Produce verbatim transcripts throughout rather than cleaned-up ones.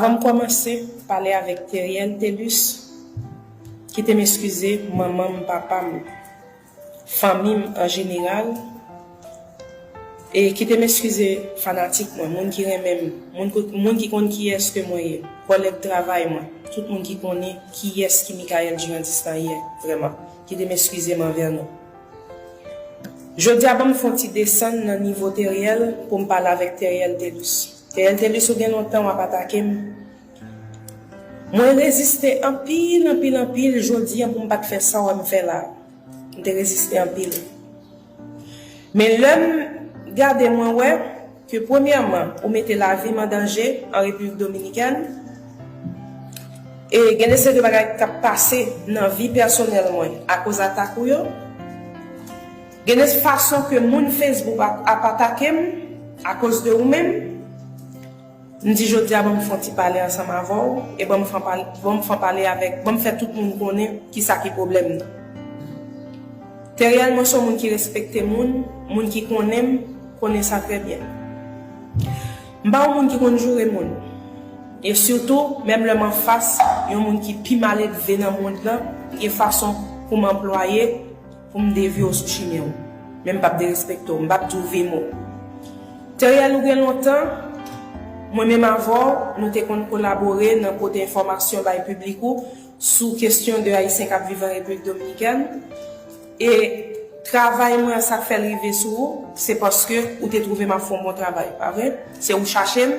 Avan m kòmanse pale avèk Teriel Telus, kite m eskize manman m, papa m, fanmi m an jeneral, e kite m eskize fanatik mwen, moun ki renmen m, moun, moun ki konn kiyès ke mwen ye, kòlèg travay mwen, tout moun ki konnen kiyès ki Michaëlle Durandistan ye vrèman. Kite m eskize m anvè nou. Jodi a, ban m fè yon ti desann nan nivo Teriel pou m pale avèk Teriel Telus. Teriel Telus, ou gen lontan w ap atake m. Mwen reziste anpil, anpil, anpil, jodi a pou m pa t fè sa w wè m fè la. M te reziste anpil. Men lè m gade, mwen wè ke premyèman, ou mete lavi m an danje an Repiblik Dominikèn. E gen de seri de bagay k ap pase nan vi pèsonèl mwen akoz atak ou yo. Gen de fason ke moun Facebook ap, ap atake m akoz de ou menm. M di jodi a, ban m fè yon ti pale ansanm avè w e ban m fè pale, ban m fè pale avèk, ban m fè tout moun konnen kisa ki pwoblèm nan. Teriel, mwen se yon moun ki respekte moun, moun ki konnen m, konnen sa trè byen. M pa yon moun ki konn joure moun. E sitou, menm lè m anfas yon moun ki pi maledve nan mond lan, gen fason pou m anplwaye pou m devye w sou chimen w. Men m p ap derespekte w, m p ap di w vye mo. Teriel, ou gen lontan, mwen menm avè w, nou te konn kolabore nan pote enfòmasyon bay piblik ou sou kesyon de Ayisyen k ap viv an Repiblik Dominikèn. E travay mwen an, sa k fè l rive sou ou, se paske ou te twouve m ap fè yon bon travay, pa vre? Se ou chache m,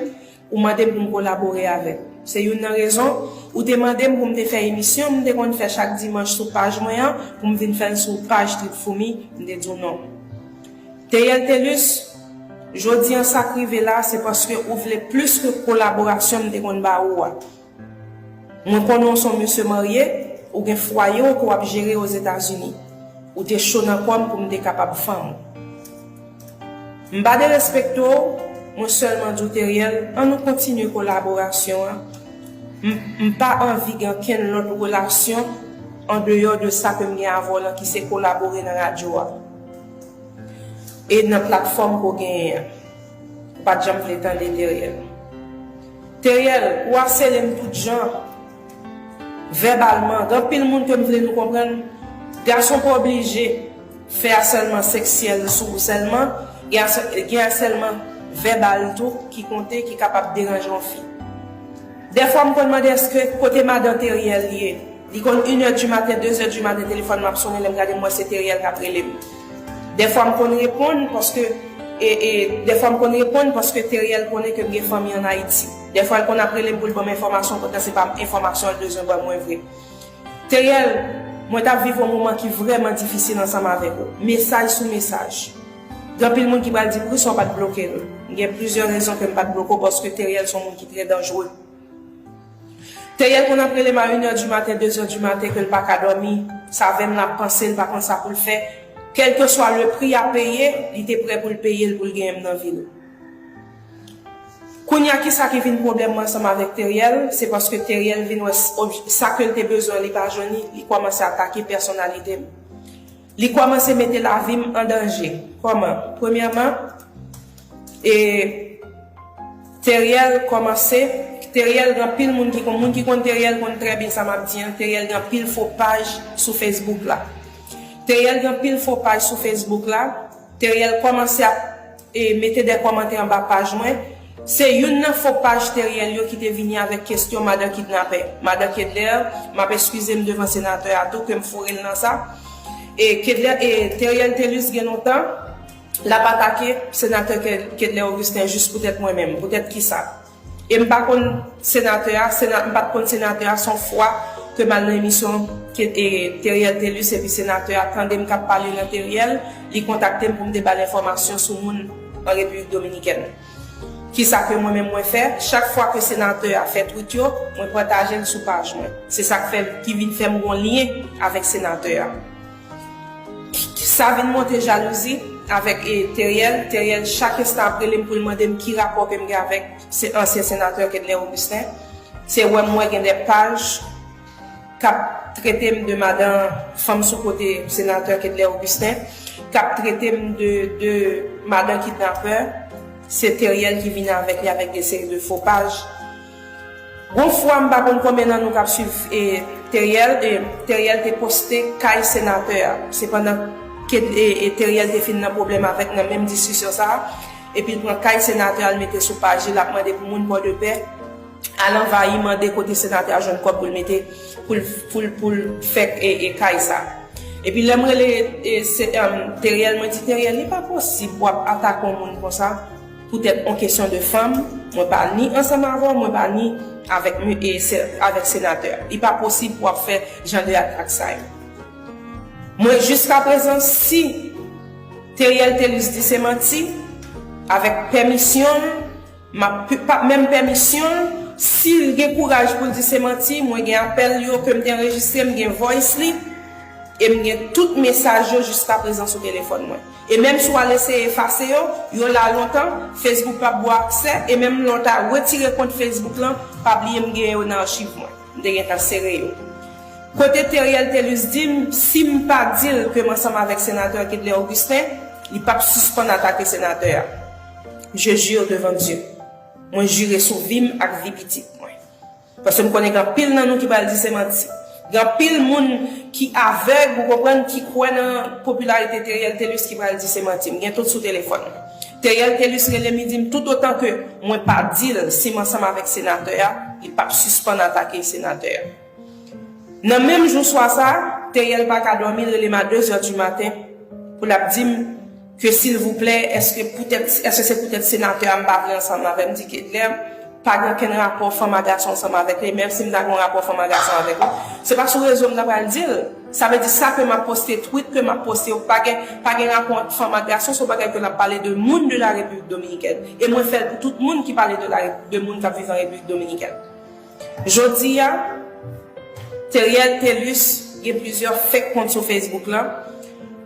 ou mande m pou m kolabore avèk ou. Se youn nan rezon ou te mande m pou m te fè emisyon m te konn fè chak dimanch sou paj mwen an, pou m vin fè l sou paj Trip Foumi, m te di w non. Teriel Telus, jodi an sa k rive la, se paske ou vle plis ke kolaborasyon m te konn ba ou a. Mwen konnen w se yon mesye marye, ou gen fwaye w ke w ap jere Ozetazini. Ou te cho nan kò m pou m te kapab fanm ou. M pa derespekte w, mwen sèlman di w, Teriel, ann nou kontinye kolaborasyon an. M, m pa anvi gen okenn lòt relasyon andeyò de sa ke m gen avè w lan, ki se kolabore nan radyo a e nan platfòm ke w genyen an. Ou pa t janm vle tande Teriel. Teriel, ou asele m tout jan, vèbalman. Gen anpil moun ke m vle nou konprann, gason pa oblije fè asèlman seksyèl sou ou sèlman, gen asè-, gen asèlman vèbal tou ki konte, ki kapab deranje yon fi. Dèfwa m konn mande èske kote madan Teriel ye. Li konn inè di maten, dezè di maten, telefòn m ap sonnen, lè m gade m wè se Teriel k ap rele m. Dèfwa m konn reponn paske, e, e, dèfwa m konn reponn paske Teriel konnen ke m gen fanmi ann Ayiti. Dèfwa l konn ap rele m pou l ban m enfòmasyon, poutan se pa enfòmasyon l bezwen ban mwen vre. Teriel, mwen t ap viv yon moman ki vrèman difisil ansanm avèk ou. Mesaj sou mesaj. Gen anpil moun ki pral di, "Poukisa w pa t bloke l?" Gen plizyè rezon ke m pa t bloke w, paske Teriel se yon moun ki trè danjere. Teriel konn ap rele m a inè di maten, dezè di maten, ke l pa ka dòmi. Sa vin l ap panse, l pa konn sa pou l fè. Kèlkeswa le pri a peye, li te prè pou l peye l pou l genyen m nan vi l. Kounye a, kisa ki vin pwoblèm mwen ansanm avèk Teriel? Se paske Teriel vin wè s-, obj-, sa ke l te bezwen, li pa jwenn li, li kòmanse atake pèsonalite m. Li kòmanse mete lavi m an danje. Kòman? Premyèman, e, Teriel kòmanse, Teriel gen anpil moun ki konn, moun ki konn Teriel konn trè byen sa m ap di an, Teriel gen anpil fo paj sou Facebook la. Teriel gen anpil fo paj sou Facebook la. Teriel kòmanse ap, e, mete de kòmantè anba paj mwen. Se youn nan fo paj Teriel yo ki te vini avèk kesyon madan kidnapè, madan Kedlè. M ap eskize m devan senatè a tou ke m foure l nan sa. E Kedlè, e Teriel Telus gen lontan l ap atake senatè Ke-, Kedlè Augustin jis poutèt mwen menm. Poutèt kisa? E m pa konn senatè a, sena-, m pa t konn senatè a, se yon fwa ke m al nan emisyon ke, e, Teriel Telus, epi senatè a tande m k ap pale nan Teriel, li kontakte m pou m te ba l enfòmasyon sou moun an Repiblik Dominikèn. Kisa ke mwen menm mwen fè? Chak fwa ke senatè a fè tweet yo, mwen pataje l sou paj mwen. Se sa k fè l, ki vin fè m gon lyen avèk senatè a. Sa vin monte jalouzi avèk, e, Teriel. Teriel chak enstan ap rele m pou l mande m ki rapò ke m gen avèk se ansyen senatè Kedlè Augustin. Se wè m wè gen de paj k ap trete m de madan fanm sou kote senatè Kedlè Augustin, k ap trete m de, de madan kidnapè. Se Teriel ki vini avèk li avèk de seri de fo paj. Gon fwa, m pa konn konbyen nan nou k ap swiv, e, Teriel, e, Teriel te poste kay senatè a. Se pandan ke, e, e, Teriel te fin nan pwoblèm avèk, nan menm diskisyon sa a, epi l pran kay senatè a, l mete sou paj li, l ap mande pou moun Pòdepè al anvayi, mande kote senatè a jwenn kòb pou l mete, pou l, pou l, pou l fè, e, e, kay sa. Epi lè m rele, e, se, em, Teriel, mwen di, Teriel, li pa posib w ap atake yon moun konsa poutèt yon kesyon de fanm. Mwen pa ni ansanm avè w, mwen pa ni avèk, mi- e, se- avèk senatè a. Li pa posib pou w ap fè jan de atak sa yo. Mwen, jiskaprezan, si Teriel Telus di se manti, avèk pèmisyon l, m ap p- p ap menm pèmisyon l. Si l gen kouraj pou l di se manti, mwen gen apèl yo ke m te anrejistre, m gen voice li, e m gen tout mesaj yo jiskaprezan sou telefòn mwen. E menm si w al eseye efase yo, yo la lontan, Facebook p ap ba w aksè, e menm lè w ta retire kont Facebook lan, pa bliye m gen yo nan achiv mwen. M te gentan sere yo. Kote Teriel Telus di m, si m pa di l ke m ansanm avèk senatè Kedlè Augustin, li p ap sispann atake senatè a. Je jure devant Dieu. Mwen jire sou vi m ak vi pitit mwen. Paske m konnen gen anpil nan nou ki pral di se manti. Gen anpil moun ki avèg, ou konprann, ki kwè nan popilarite Teriel Telus ki pral di se manti. M gen tout sou telefòn mwen. Teriel Telus rele m, li di m, toutotan ke mwen pa di l si m ansanm avèk senatè a, li p ap sispann atake senatè a. Nan menm jou swa sa, Teriel pa ka dòmi, l rele m a de zè di maten pou l ap di m ke silvouplè, èske poutèt, èske se poutèt senatè a m pa vle ansanm avè l? M di, Kedlè, pa gen okenn rapò fanm a gason ansanm avèk li, menm si m ta gen yon rapò fanm a gason avèk ou, se pa sou rezo m ta pral di l. Sa vle di sa ke m ap poste, tweet ke m ap poste yo, pa gen, pa gen rapò ant fanm ak gason, se yon bagay ke l ap pale de moun de la Repiblik Dominikèn. E mwen fè l pou tout moun ki pale de la, de moun k ap viv an Repiblik Dominikèn. Jodi a, Teriel Telus gen plizyè fake kont sou Facebook lan.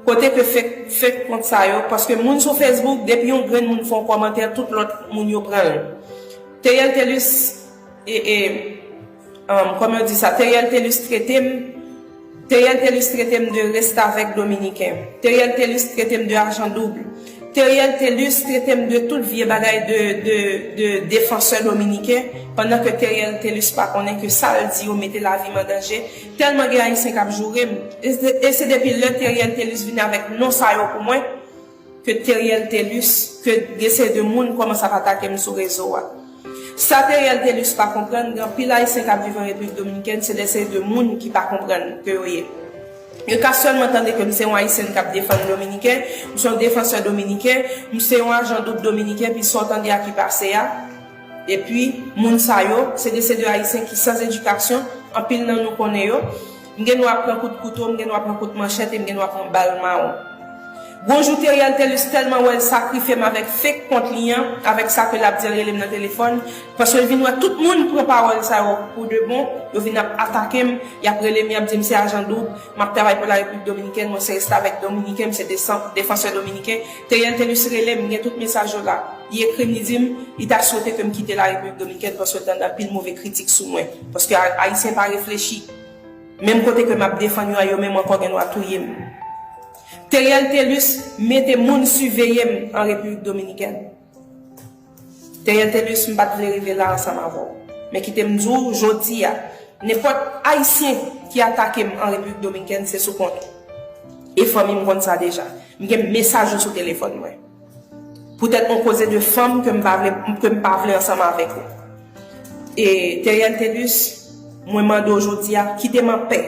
Kote ke fake, fake kont sa yo, paske moun sou Facebook, depi yon grenn moun fè yon kòmantè, tout lòt moun yo pran l. Teriel Telus, e, e, um, kòman yo di sa? Teriel Telus trete m Teriel Telus trete m de restavèk dominiken. Teriel Telus trete m de ajan doub. Teriel Telus trete m de tout vye bagay de, de, de defansè dominiken, pandan ke Teriel Telus pa konnen ke sa l di yo mete lavi m an danje. Tèlman gen Ayisyen k ap joure m. E se, e se depi lè Teriel Telus vin avèk non sa yo pou mwen, ke Teriel Telus, ke de seri de moun kòmanse ap atake m sou rezo a. Sa Teriel Telus pa konprann, gen anpil Ayisyen k ap viv an Repiblik Dominikèn, se de seri de moun ki pa konprann ke yo ye. Yo ka sèlman tande ke m se yon Ayisyèn k ap defann Dominiken, m se yon defansè dominiken, m se yon ajan doub dominiken, pi sa w tande a ki pase a. Epi, moun sa yo, se de seri de Ayisyen ki san edikasyon, anpil nan nou konnen yo. M gen dwa pran kout kouto, m gen dwa pran kout manchèt e m gen dwa pran bal mawon. Gon jou Teriel Telus tèlman wè l sakrifye m avèk fake kont li an, avèk sa ke l ap di, l rele m nan telefòn, paske l vin wè tout moun pran pawòl sa yo pou de bon, yo vin ap atake m, y ap rele m, y ap di m se ajan doub, m ap travay pou la Repiblik Dominikèn, mwen se restavèk dominiken, m se desan-, defansè dominiken. Teriel Telus rele m, m gen tout mesaj yo la. Li ekri m, li di m, li ta swete ke m kite la Repiblik Dominikèn paske l tande anpil move kritik sou mwen. Paske a-, Ayisyen pa reflechi. Menm kote ke m ap defann yo a, yo menm ankò gen dwa touye m. Teriel Telus mete moun siveye m an Repiblik Dominikèn. Teriel Telus, m pa t vle rive la ansanm avè w. Men kite m di w, jodi a, nenpòt Ayisyen ki atake m an Repiblik Dominikèn, se sou kont ou. E fanmi m konn sa deja. M gen mesaj yo sou telefòn mwen. Poutèt yon koze de fanm ke m pa vle, ke m pa vle ansanm avèk ou. E Teriel Telus, mwen mande w jodi a, kite m anpè.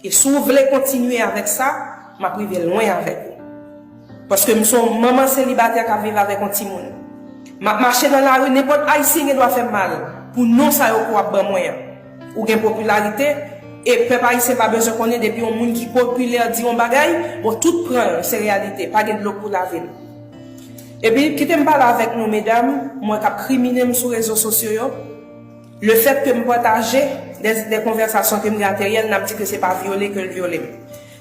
E si w vle kontinye avèk sa, m ap rive lwen avèk ou. Paske m se yon manman selibatè k ap viv avèk yon timoun. M ap mache nan lari, nenpòt Ayisyen gen dwa fè m mal pou non sa yo ke w ap ban mwen an. Ou gen popilarite, e pèp ayisyen pa bezwen konnen depi yon moun ki popilè di yon bagay, bon, tout pran l, se reyalite, pa gen dlo pou lave l. Epi, kite m pale avèk nou, medam, mwen k ap krimine m sou rezo sosyo yo. Lefèt ke m pataje de, de konvèsasyon ke m gen ak Teriel, n ap di ke se pa vyole ke l vyole m.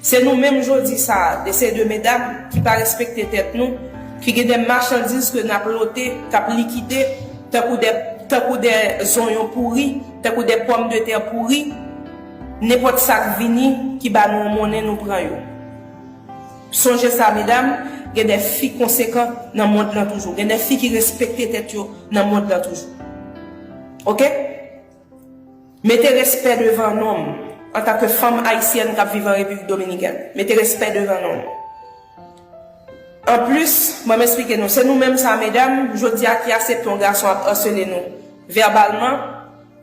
Se nou menm jodi sa a, de seri de medam ki pa respekte tèt nou, ki gen de machandiz ke n ap lote, k ap likide, tankou de, tankou de zonyon pouri, tankou de pòmdetè pouri, nenpòt sa k vini, ki ba nou yon monnen, nou pran yo. Sonje sa, medam, gen de fi konsekan nan mond lan toujou. Gen de fi ki respekte tèt yo nan mond lan toujou. Oke? Mete respè devan non m, antanke fanm ayisyèn k ap viv an Repiblik Dominikèn. Mete respè devan non m. Anplis, ban m eksplike nou, se nou menm sa, medam, jodi a ki aksepte yon gason ap asele nou vèbalman,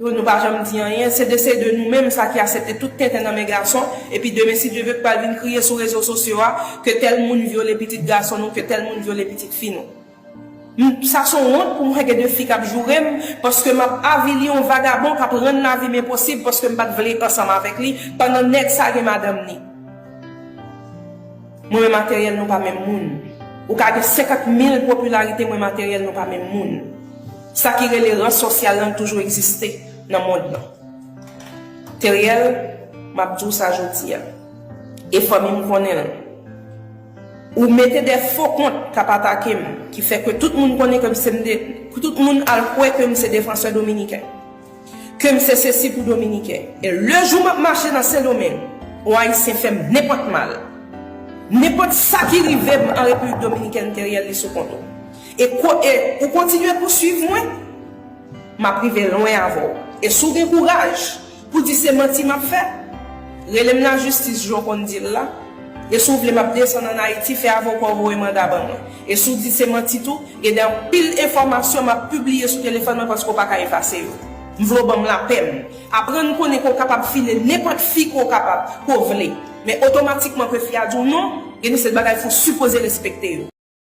pou nou pa janm di anyen, se de, se de nou menm sa ki aksepte tout tenten nan men gason, epi demen, si Dye vle, k pral vin kriye sou rezo sosyo a, ke tèl moun vyole pitit gason nou, ke tèl moun vyole pitit fi nou. M, sa se yon wont pou mwen gen de fi k ap joure m, paske m ap avili yon vagabon k ap rann lavi m enposib, paske m pa t vle ansanm avèk li, pandan nèg sa gen madanm li. Mwen menm a Theriel, nou pa menm moun. Ou ka gen senkant mil popilarite, mwen menm a Theriel, nou pa menm moun. Sa ki rele rans sosyal lan toujou egziste nan mond lan. Theriel, m ap di w sa jodi a. E fanmi m konnen l. Ou mete de fo kont k ap atake m, ki fè ke tout moun konnen ke m se m de, ke tout moun al kwè ke m se defansè dominiken. Ke m se sesi pou Dominiken. E lejou m ap mache nan Sendomeng, yon Ayisyen fè m nenpòt mal. Nenpòt sa ki rive m an Repiblik Dominikèn, Theriel, li sou kont ou. E, ko, e ou kontinye pouswiv mwen, m ap rive lwen avè w. E si w gen kouraj pou di se manti m ap fè, rele m lajistis, jan w konn di l la. E si w vle, m ap desann ann Ayiti, fè avoka w voye manda ban mwen. E si w di se manti tou, gen de anpil enfòmasyon m ap pibliye sou telefòn mwen paske w pa ka efase yo. M vle w ban m lapè m. Aprann konnen ke w kapab file nenpòt fi ke w kapab, ke w vle. Men otomatikman ke fi a di w non, gen de seri bagay fi w sipoze respekte yo.